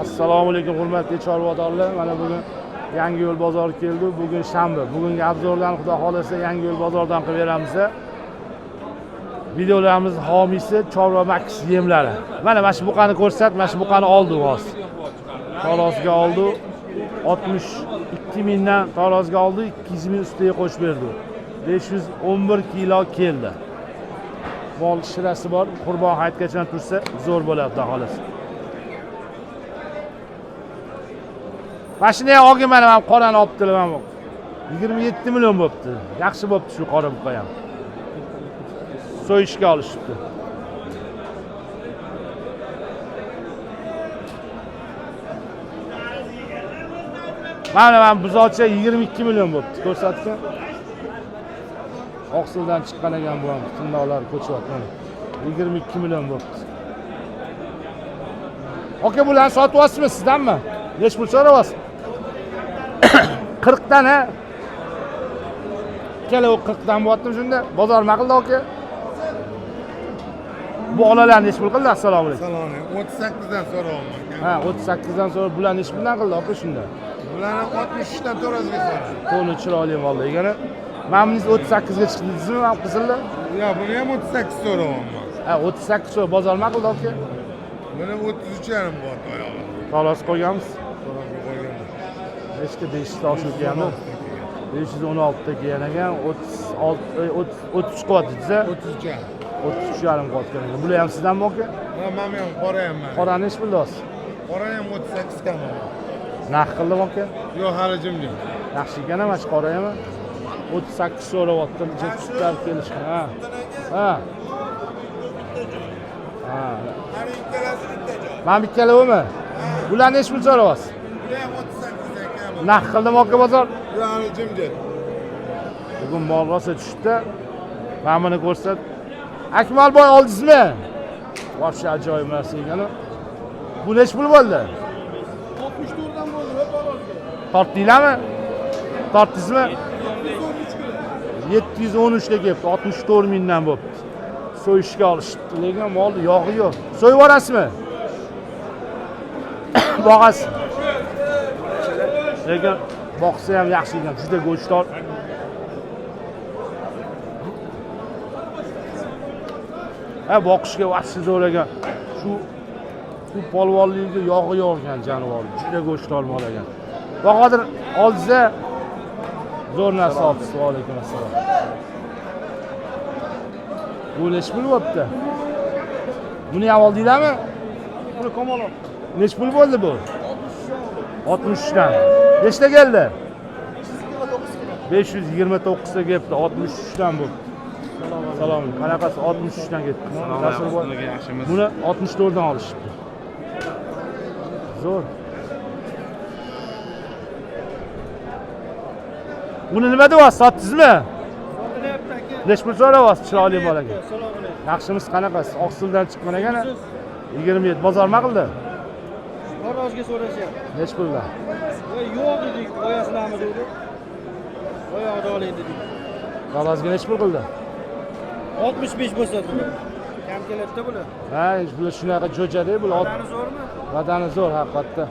Assalomu alaykum hurmatli chorvadorlar. Mana bugun Yangiyo'l bozori keldi. Bugun shanba. Bugungi obzorlarni Xudo xolasa Yangiyo'l bozoridan qilib beramiz. Videolarimiz homiysi Chorva Max yemlari. Mana shu buqani ko'rsat, mana shu buqani oldi hozir. Tarozga oldi. 62 mingdan tarozga oldi, 200 ming ustiga qo'shib berdi. 511 kilo keldi. Mol shirasi bor, Qurbon hayitgacha tursa zo'r bo'ladi Xudo xolasa. Mana shuni ham olgin, mana qorani olibdilar mana. 27 million bo'libdi. Yaxshi bo'libdi shu qora buqa ham. So'yishga olishibdi. Mana buzoqcha 22 million bo'libdi. Ko'rsatgan. Oqsildan chiqqan ekan bu ham. Tirnoqlari ko'chyapti mana. 22 million bo'libdi. Aka, bularni sotyapsizmi sizdanmi? Necha pul so'rayapsiz? 40 dan ha? Ikkalovi 40 dan bo'lyaptimi shunda? Bozor nima qildi aka? Bu olalar necha pul qildi? Assalomu alaykum. Assalomu alaykum. 38 dan so'rayapman. Ha, 38 dan so'rab bular necha puldan qildi aka shunda? Bularni 63 dan to'rasiga so'radi. To'ni chiroyli mollar ekan. Mana bunisi 38 ga chiqdi deysizmi, mana qizillar? Yo, buni ham 38 so'rayapman. Ha, 38 so'rab bozor nima qildi aka? Buni 33,5 bo'lyapti oyog'i. Talos qo'yganmiz. To'rasiga qo'yganman. Nechta 500 ta oshib kelganmi? 516 ta kelgan ekan, 36 33 qilyapti desa, 33,5. 33,5 qilyotgan ekan. Bular ham sizdanmi aka? Ha, mana ham qora ham mana. Qorani nechi pul deyapsiz? Qora ham 38 kam. Narx qildimi aka? Yo'q, hali jimjit. Yaxshi ekan mana shu qora ham. 38 so'rayapti, sutlar kelishgan. Ha. Ha. Ha. Mana ikkalasi bitta joy. Mana ikkalovimi? Bular nechi pul so'rayapsiz? Bular ham 38 aka. Narx qildimi aka bozor? Yo'q, hali jimjit. Bugun mol rosa tushdi. Mana buni ko'rsat. Akmalboy oldingizmi? Вообще ajoyib narsa ekan. Bu nechi pul bo'ldi? 64 dan bo'ldi, Tortdinglarmi? Tortdingizmi? 713 ga kelibdi, 64 mingdan bo'libdi. So'yishga olishibdi, lekin mol yog'i yo'q. So'yib yuborasizmi? Boqasiz. Lekin boqsa ham yaxshi ekan, juda go'shtdor. Ha, boqishga vahshiy zo'r ekan. Shu polvonlikda yog'i yo'q ekan jonivor, juda go'shtdor mol ekan. Bahodir oldingizda zo'r narsa olibsiz. Va alaykum assalom. Bu nechi pul bo'pti? Buni ham oldinglarmi? Buni Kamolov. Nechi pul bo'ldi bu? 63 dan. Nechta keldi? 529 ta kelibdi, 63 dan bo'libdi. Salom. Qanaqasi 63 dan ketdi? Buni 64 dan olishibdi. Zo'r. Buni nima deyapsiz? Sotdingizmi? Sotilyapti aka. Nechi pul so'rayapsiz chiroyli mol ekan? Assalomu alaykum. Yaxshimiz qanaqasi? Oqsildan chiqqan ekan. 27 bozor nima qildi? Tarozga so'rashyapti. Nechi puldan? Voy yo'q dedik, qo'yasizlarmi dedi. Oyog'ida oling dedik. Tarozga nechi pul qildi? 65 bo'lsa dedi. Kam keladida bular. Ha, bular shunaqa jo'jada bular. Badani zo'rmi? Badani zo'r haqiqatda.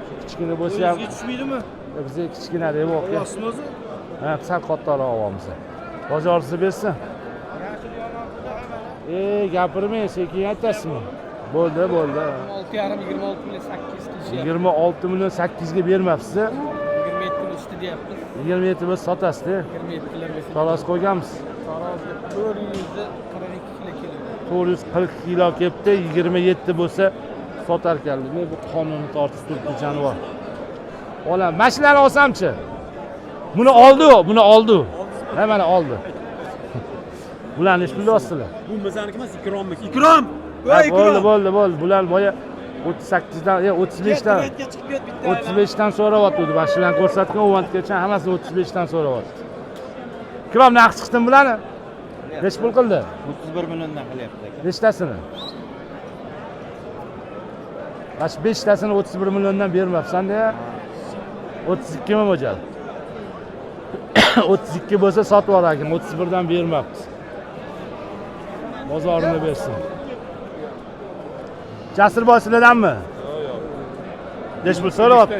Shu kichkina bo'lsa ham O'zingizga tushmaydimi? bizga kichkina deb aka. Olyapsizmi o'zi? Ha, sal kattaroq olamiz. Bozorisi bersin. Yaxshi yomon pulda hamma. Gapirmang, sekin aytasizmi? Bo'ldi, bo'ldi. 6,5 26 million 8 qilishyapti. 26 million 8 ga bermabsiz. 27 million uchta deyapmiz. 27 bo'lsa sotasizda. 27 lar bersa. Taroz qo'yganmiz. Tarozga 442 kilo keladi. 440 kilo kelibdi, 27 bo'lsa sotar ekanlar. Men bu qonunni tortib turibdi jonivor. Olam, mashinalarni olsamchi? Buni oldi u, buni oldi u. Ha, mana oldi. Bularni nechi pulga olsizlar? Bu bizaniki emas, Ikromniki. Ikrom! Ha, bo'ldi, bo'ldi, bo'ldi. Bular boya 38 dan, 35 dan, chiqib ket bitta. 35 dan so'rayotgandi. Mana shularni ko'rsatgan uvantgacha hammasini 35 dan so'rayotdi. Ikrom narx chiqdimi bularni? Nechi pul qildi? 31 milliondan qilyapti aka. Nechtasini? Mana shu 5 tasini 31 milliondan bermabsan-da. 32 mi mo'ljal? 32 bo'lsa sotib yuborar ekan, 31 dan bermabdi. Bozorini bersin. Jasurboy sizlardanmi? Yo'q, yo'q. Nechi pul so'rayapti?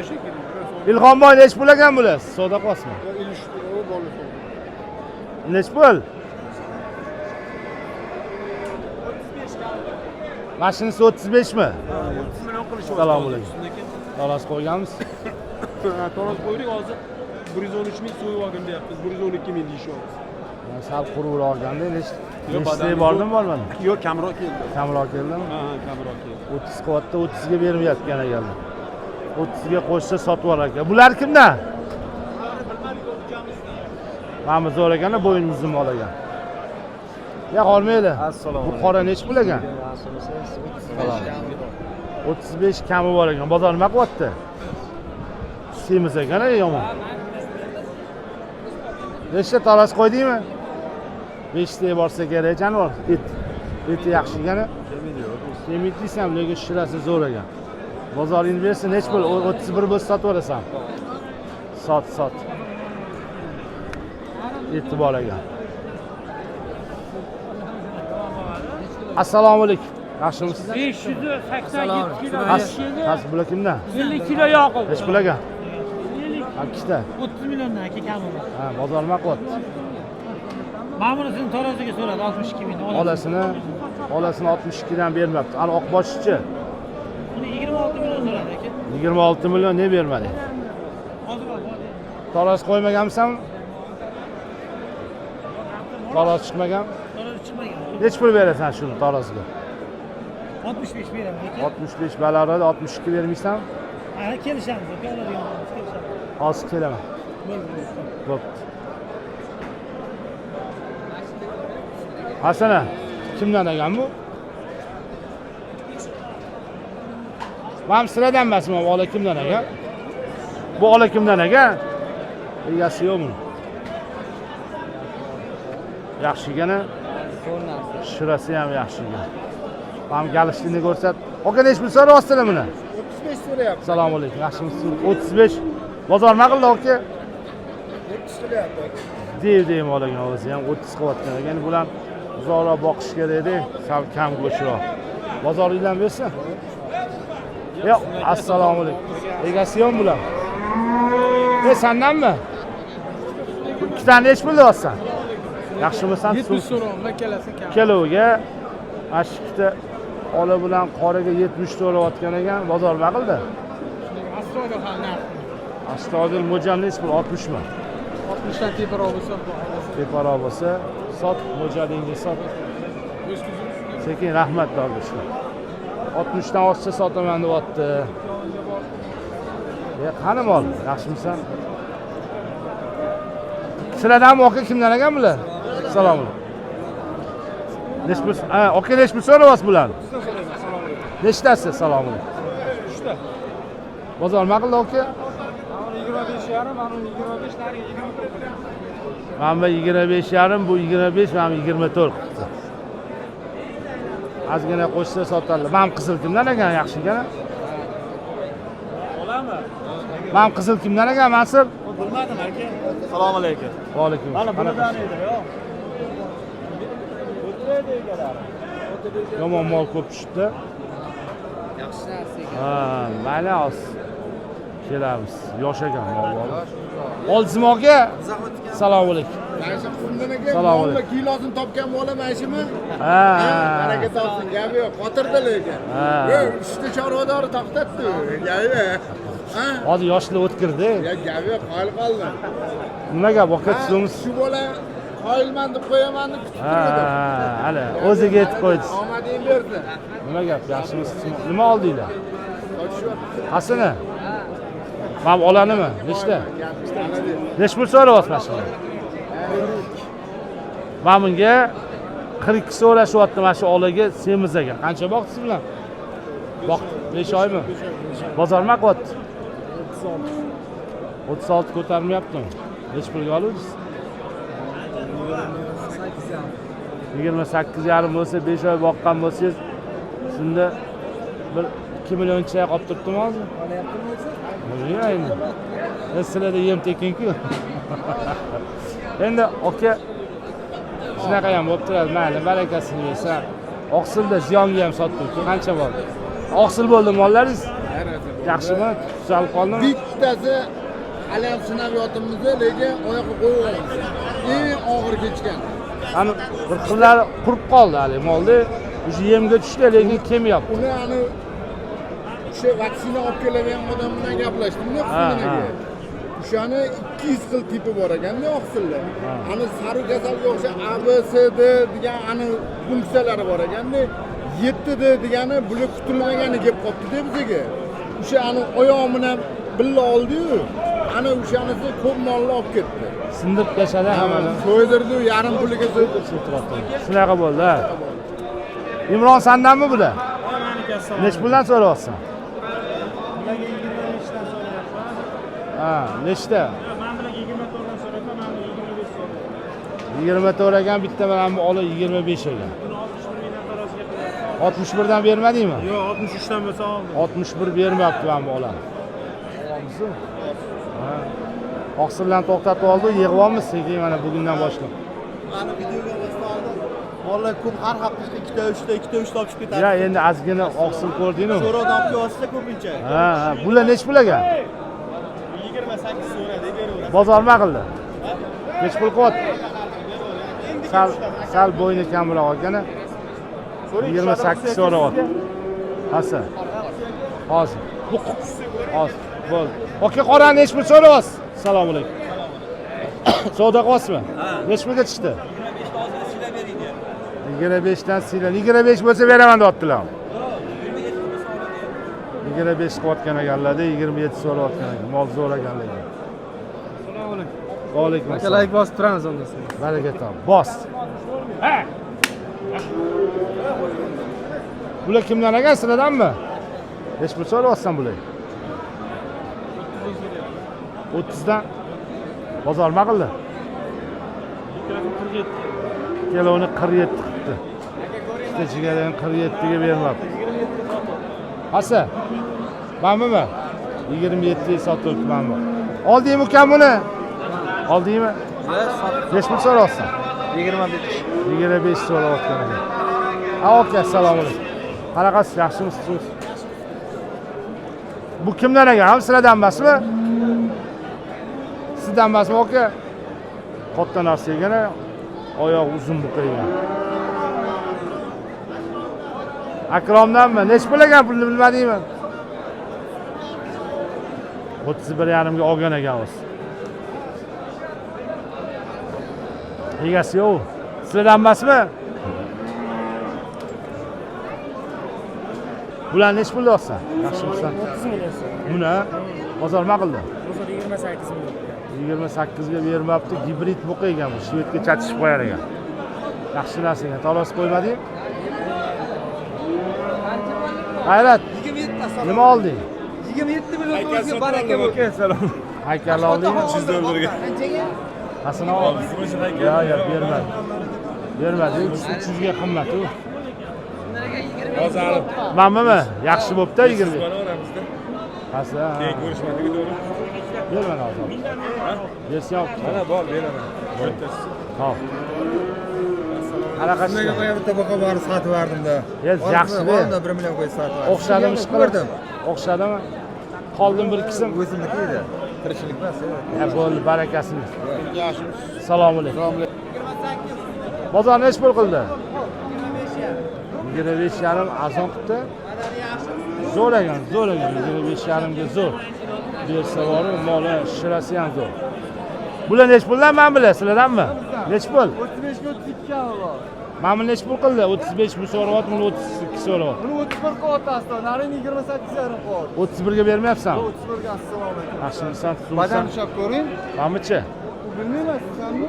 Ilhomboy nechi pul ekan bular? Savdo qilyapsizmi? Nechi pul? Mashinasi 35 mi? 30 million qilishyapti. Assalomu alaykum. Taroz qo'yganmiz. Taroz qo'ydik hozir 113 ming so'yib olgin deyapmiz. 112 ming deyishyapti. Sal quruqroq olganda Yo'q, nechta badani bordimi bormadim? Yo'q, kamroq keldi. Kamroq keldimi? Ha, kamroq keldi. 30 qilyapti, 30 ga bermayotgan ekanlar. 30 ga qo'shsa sotib olar ekan. Bular kimdan? Mana bu zo'r ekan, bo'yin uzun mol ekan. Ya qolmaydi. Assalomu Bu qora nechi pul ekan? 35 kami bor ekan. Bozor nima qilyapti? Semiz ekan, ey yomon. Nechta taroz qo'ydingmi? 5 ta borsa kerak jonivor. Et. Eti yaxshi ekan. Kemik desam, lekin shirasi zo'r ekan. Bozoringni bersin, nechi pul? 31 bo'lsa sotib olasan. Sot, sot. Eti bor ekan. Assalomu alaykum. Yaxshimisiz? 587 kilo. Has bular kimdan? 50 kilo yog'i. Nechi pul ekan? Ikkita. 30 milliondan aka kami bor. Ha, bozor nima qilyapti? Mana bunisini taroziga so'radi 62 ming. Olasini 62 dan bermabdi. Ana oqboshichi Uni 26 million so'radi aka. 26 million ne bermadi? Hozir bor. Taroz qo'ymaganmisan? Taroz chiqmagan. Tarozi chiqmagan. Nechi pul berasan shuni tarozga? 65 beraman aka. 65 balarada 62 bermaysan? Ha, kelishamiz aka, oladigan bo'lamiz, kelishamiz. Hozir kelaman. Bo'pti. Hasana, kimdan ekan bu? Mana sizlardan emasmi? Bu ola kimdan ekan? Bu ola kimdan ekan? Egasi yo'q buni. Yaxshi ekan. Shirasi ham yaxshi ekan. Mana galishlikni ko'rsat. Aka, nechi pul so'rayapsizlar buni? 35 so'rayapti. Assalomu alaykum. Yaxshimisiz? 35. Bozor nima qildi aka? 70 qilyapti aka. Dev olgan o'zi ham 30 qilayotgan ekan. Bular uzoqroq boqish kerak edi, sal kam go'shtroq. Bozoringlar bersin. Yo'q, assalomu alaykum. Egasi yo'qmi bular? Sendanmi? Ikkitani nechi pul deyapsan? Yaxshimisan? 70 so'rovman, ikkalasini kam. Keloviga mana shu ikkita ola bilan qoraga 70 so'rayotgan ekan. Bozor nima qildi? Astoydil hali narxi. Astoydil mo'ljal nechi pul? 60 mi? 60 dan teparoq bo'lsa, Teparoq bo'lsa, sot, mo'ljalingni sot. Sekin rahmat dorishlar. 60 dan oshsa sotaman deyapti. Qani mol? Yaxshimisan? Sizlardanmi aka, kimdan ekan bular? Assalomu alaykum. Nechi pul? Ha, aka nechi pul so'rayapsiz bularni? Nechtasi? Assalomu alaykum. 3ta. Bozor nima qildi aka? Mana 25,5, mana 25, nari 24 qilyapti. Mana bu 25,5, bu 25, mana bu 24 qilibdi. Ozgina qo'shsa sotadilar. Mana bu qizil kimdan ekan? Yaxshi ekan. Mana bu qizil kimdan ekan, Mansur? Bilmadim aka. Assalomu alaykum. Va alaykum. Mana bulardan edi, yo'q. Yomon mol ko'p tushibdi. Yaxshi narsa ekan. Ha, mayli hozir kelamiz. Yosh ekan mol bor. Oldizmi aka? Assalomu alaykum. Mana shu qumdan aka, Assalomu molni alaykum. kilosini topgan bola mana shumi? Ha. Baraka topsin, gapi yo'q, qotirdi lekin. Ha. Ey, uchta chorvadori to'xtatdi. Gapi yo'q. Ha? Hozir yoshlar o'tkirdi. Ya gapi yo'q, qoyil qoldim. Nima gap, aka, tuzumsiz? Shu bola qoyilman deb qo'yaman deb kutib Ha, turdim. hali o'ziga yetib qo'ydi. Omading bersin. Nima gap, yaxshimisiz? Nima oldinglar? Sotishyapti. Qasini? Mana bu olanimi? Nechta? Nechi pul so'rayapsiz mana shuni? Mana bunga 42 so'rashyapti mana shu olaga semiz ekan. Qancha boqdingiz bilan? Boq 5 oymi? Bozor nima qilyapti? 36 ko'tarmayaptimi? Nechi pulga oluvdingiz? 28,5 bo'lsa, 5 oy boqqan bo'lsangiz, shunda bir 2 millioncha qolib turibdimi hozir? Bilmayman endi. Endi sizlarda yem tekin-ku. Endi aka shunaqa ham bo'lib turadi, mayli, barakasini bersa. Oqsilda ziyonga ham sotdik. Qancha bor? Oqsil bo'ldi mollaringiz? Yaxshimi? Tuzalib qoldimi? Bittasi hali ham sinab yotibmiz, lekin oyoqqa qo'yib olamiz. Eng og'ir kechgan. Ani bir xillari qurib qoldi hali molda. O'sha yemga tushdi, lekin kelmayapti. Uni ani o'sha vaksina olib keladigan odam bilan gaplashdim-da, qisminiga. O'shani 200 xil tipi bor ekanda oqsilda. Ani sariq kasalga o'xshab A, B, C, D degan ani funksiyalari bor ekanda. 7 D degani bular kutilmagani kelib qolibdi-da bizga. O'sha ani oyog'i bilan billa oldi-yu, ana o'shanisi ko'p molni olib ketdi. Sindirib tashladi hammani. So'ydirdi, yarim puliga so'ydirdi. Shunaqa bo'ldi, ha. Imron sandanmi bular? Nechi puldan so'rayapsan? Bularga 25 dan so'rayapman. Ha, nechta? Men bularga 24 dan so'rayapman, men 25 so'rayapman. 24 ekan, bitta bilan bu olib 25 ekan. Buni 61 mingdan taroziga qilyapman. 61 dan bermadingmi? Yo'q, 63 dan bo'lsa oldim. 61 bermayapti mana bu olani. Olamizmi? Ha. Oqsildan to'xtatib oldi, yig'yapmiz sekin mana bugundan boshlab. Mani videoga bosib oldim. Mollar ko'p har hafta ikkita, uchta, ikkita, uchta olib chiqib ketadi. Ya endi ozgina oqsil ko'rding-ku. So'rovdan olib kelyapsiz ko'pincha. Ha, ha. Bular nechi pul ekan? 28 so'radi, beraverasiz. Bozor nima qildi? Nechi pul qilyapti? Sal sal bo'yni kamroq ekan. 28 so'rayapti. Hasa. Hozir. Bu hozir. Bo'ldi. Aka qora nechi pul so'rayapsiz? Assalomu alaykum. Savdo qilyapsizmi? Nechi pulga tushdi? 25 dan siyla. 25 bo'lsa beraman deyaptilar. 25 qilayotgan ekanlar-da, 27 so'rayotgan ekan. Mol zo'r ekan lekin. Assalomu alaykum. Va alaykum Aka, assalom. like bosib turamiz unda sizga. Baraka top. Bos. Bular kimdan ekan? Sizlardanmi? Nechi pul so'rayapsan bular? 30 dan. Bozor nima qildi? 47. Kelovni 47 qilibdi. Ikkita jigarini 47 ga bermabdi. Hasa. Manmi? 27 ga sotilibdi manmi. Oldingmi ukam buni? Oldingmi? Nechi pul so'rayapsan? 25. 25 so'rayotgan ekan. Ha, aka, assalomu alaykum. Qanaqasiz? Yaxshimisiz? Bu kimdan ekan? Ham sizlardan emasmi? Sizdan emasmi, aka? Katta narsa ekan, oyoq uzun buqa ekan. Akromdanmi? Nechi pul ekan pulni bilmadingmi? 31,5 ga olgan ekan o'zi. Egasi yo'q. Sizlardan emasmi? Bularni nechi pulda olsan? Yaxshimisan? 30 million. Buni bozor nima qildi? Bozor 28 million. 28 ga bermabdi. Gibrid buqa ekan bu. Shvedga chatishib qo'yar ekan. Yaxshi narsa ekan. Talos qo'ymading? G'ayrat, nima olding? 27 million o'ziga baraka bo'lsin. Haykal oldingmi? Qasini oldi. Yo'q, yo'q, bermadi. Bermadi. 300 ga qimmat u. Manmimi? Yaxshi bo'pti 20. Mana oramizda. Qasi. Keyin ko'rishmadik to'g'ri. Bermadi hozir. Bersa olib Mana bor beraman. Bittasi. Hop. Qanaqa Bunga qo'ya bitta buqa bor sotib yubordimda. Yaxshi-da. Borda 1 million qo'yib sotib yubordim. O'xshadimi ish qilib? Ko'rdim. O'xshadimi? Qoldim bir qism. O'zimniki edi. Tirikchilik emas. Ha, bo'ldi, barakasini. Assalomu alaykum. Bozor nechi pul qildi? 25,5 arzon qilibdi. Zo'r ekan, zo'r ekan. 25,5 ga zo'r. Bersa boru, moli shirasi ham zo'r. Bular nechi puldan men bilan, sizlardanmi? Nechi pul? 35 ga 32 kami bor. Mana bu nechi pul qildi? 35 bu so'rayapti, buni 32 so'rayapti. Buni 31 qilyapti aslo, narini 28,5 qilyapti. 31 ga bermayapsan? 31 ga assalomu alaykum. Yaxshimisan, Badan tuzukmisan? ushlab ko'ring. Mamichi? Bilmayman, sizlarmi?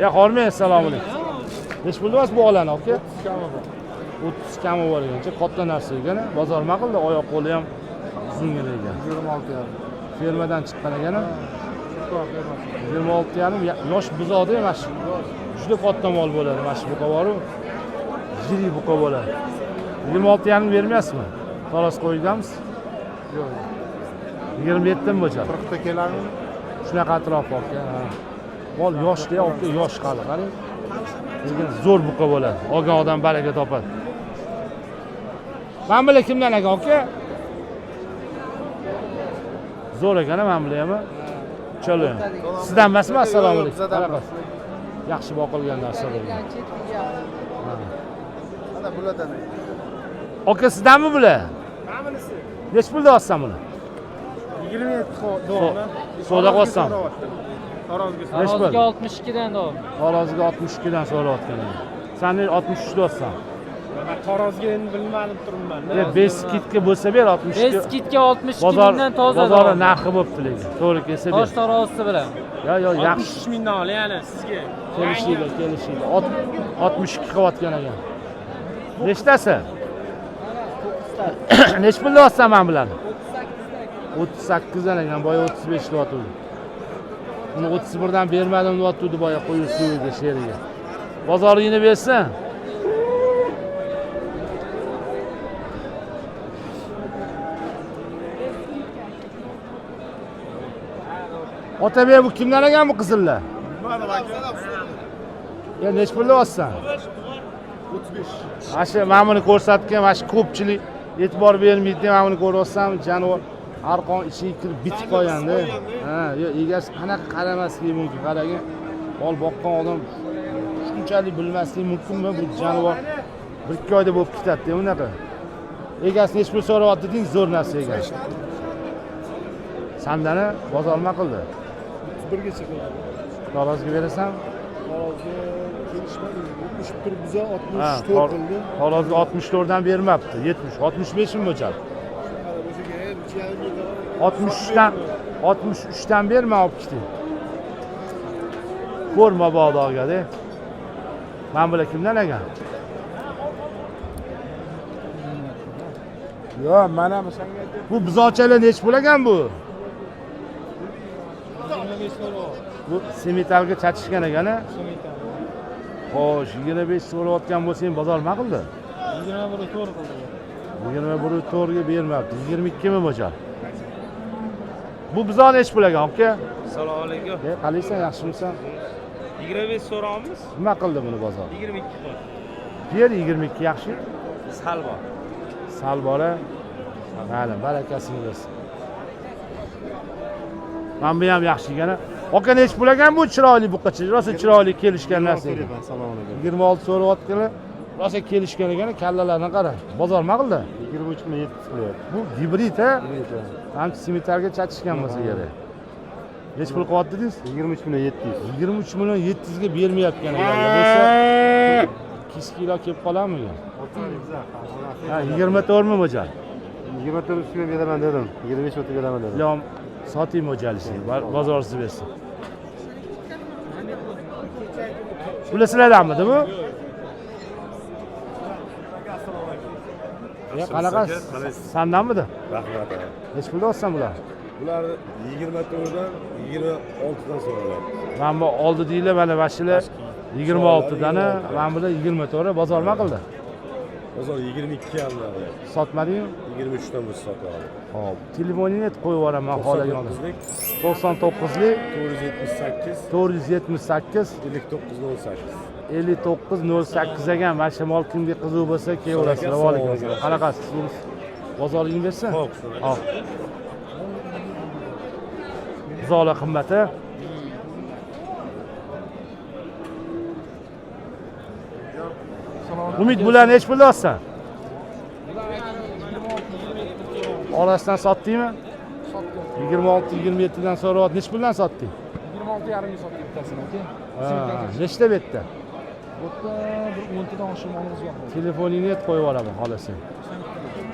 Ya hormang, assalomu alaykum. Nechi pul emas bu olani, aka? 30 kami bor ekancha, katta narsa ekan. Bozor nima qildi? Oyoq qo'li ham uzungina ekan. 26,5. Fermadan chiqqan ekan. 26,5 yosh buzoqda mana shu. Juda katta mol bo'ladi mana shu buqa boru. Yirik buqa bo'ladi. 26,5 bermaysizmi? Taros qo'yganmiz? Yo'q. 27 mi bo'ladi? 40 ta keladimi? Shunaqa atrof aka. Ha. Mol yoshda aka, yosh hali, qarang. Lekin zo'r buqa bo'ladi. Olgan odam baraka topadi. Mana bular kimdan aka, aka? Zo'r ekan, mana bular ham. Uchala ham. Sizdan emasmi? Assalomu alaykum. Qanaqasiz? Yaxshi boqilgan narsa bo'lgan. Mana bulardan. Aka, sizdanmi bular? Nechi pul deyapsan buni? 27 dovni. Savdo qilyapsan. Tarozga. Nechi pul? Tarozga 62 dan dov. Tarozga 62 dan so'rayotgan ekan. Sen ne 63 deyapsan? Tarozga endi bilmadim turibman. 5 skidka bo'lsa ber 62. 5 skidka 62 Bozor mingdan toza. bozori narxi bo'libdi lekin. To'g'ri kelsa ber. Tosh tarozisi bilan. Yo, yo, yaxshi. 63 mingdan ol, ya'ni sizga. Kelishinglar, kelishinglar. 62 qilayotgan ekan. Nechtasi? Nechi pul deyapsan mana bularni? 38 dan ekan, boya 35 deyotgandi. Uni 31 dan bermadim deyotgandi boya qo'yib suviga sheriga. Bozoringni bersin. Otabek, bu kimdan ekan bu qizillar? Ya nechi pul deyapsan? 35. Mana shu mana buni ko'rsatgan, mana shu ko'pchilik e'tibor bermaydi, mana buni ko'ryapsam, jonivor arqon ichiga kirib bitib qolganda. Ha, yo egasi qanaqa qaramasligi mumkin? Qaragin, mol boqqan odam shunchalik bilmasligi mumkinmi? Bu jonivor 1-2 oyda bo'lib ketadi-da unaqa. Egasi nechi pul so'rayapti deding, zo'r narsa egasi. Sandani bozor nima qildi? 31gacha qildi. Tarozga berasan? Tarozga kelishmadik. Ushib turib biza Ha, 64 qildi. Tarozga 64 dan bermabdi, 70, 65 mi bo'ladi? 63dan 63dan berma olib keting. Ko'r mabodo aka-da. Mana bular kimdan ekan? Yo'q, mana senga aytdim. Bu buzoqchalar nechi pul ekan bu? Bu semetalga chatishgan ekan a? Xo'sh, 25 so'rayotgan bo'lsang bozor nima qildi? 21 to'g'ri qildi. 21 to'rtga bermabdi. 22 mi bo'ladi? Bu buzoq nechi pul ekan, aka? Assalomu alaykum. Qalaysan, yaxshimisan? 25 so'ramiz. Nima qildi buni bozor? 22 qildi. Yer 22 yaxshi. Sal bor. Sal bora. Mayli, barakasini bersin. Mana bu ham yaxshi ekan. Aka, nechi pul ekan bu chiroyli buqacha? Rosa chiroyli kelishgan narsa ekan. Assalomu alaykum. 26 so'rayotganlar rosa kelishgan ekan, kallalarni qara. Bozor nima qildi? 23 ming 7 qilyapti. Bu gibrid ha? Ham semetalga chatishgan bo'lsa kerak. Nechi pul qilyapti dedingiz? 23 million 700. 23 million 700 ga bermayotgan ekanlar. Bo'lsa 2 kilo kelib qolarmi? Ha, 24 mi mo'ljal? 24 ustiga beraman dedim. 25 o'tib beraman dedim. Ilom soting mo'ljalisini, bozorsiz bersin. Bular sizlardanmidi bu? Ya qanaqa? Sandanmidi? Rahmat. Nechi pulda olsan bular? Bular 24 dan 26 dan so'raladi. Mana bu oldi deylar, mana mashilar 26 dan, mana bular 24. Bozor nima qildi? Bozor 22 yarimdan qilyapti. Sotmadingmi? 23 dan bo'lsa sotadi. Hop, telefoningni aytib qo'yib yuboraman xohlagan odam. 99lik 99lik 478 478 59 08. 59 08 ekan. Mana shu mol kimga qiziq bo'lsa kelaverasizlar. Va alaykum assalom. Qanaqasiz? Bozoringni bersin. Hop, Hop. Buzoqlar qimmati. Umid, bular nechi pulda olsan? Orasidan sotdingmi? 26 27 dan so'rayapti. Nechi puldan sotding? 26,5 ga sotdik bittasini, aka. Ha, nechta bu yerda? Bu yerda bir 10 tadan oshiq molimiz bor. Telefoningni aytib qo'yib yuboraman xohlasang.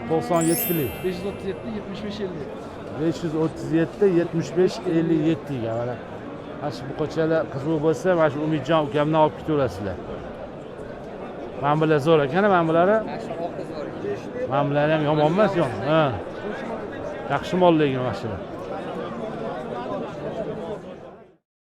97lik 537 75 50. 537 75 57 ga mana. Mana shu buqachalar qiziq bo'lsa, mana shu Umidjon ukamdan olib ketaverasizlar. Mana bular zo'r ekan, mana bulari. Mana bular ham yomon emas, yo'q. Ha. Yaxshi mol lekin mana shular.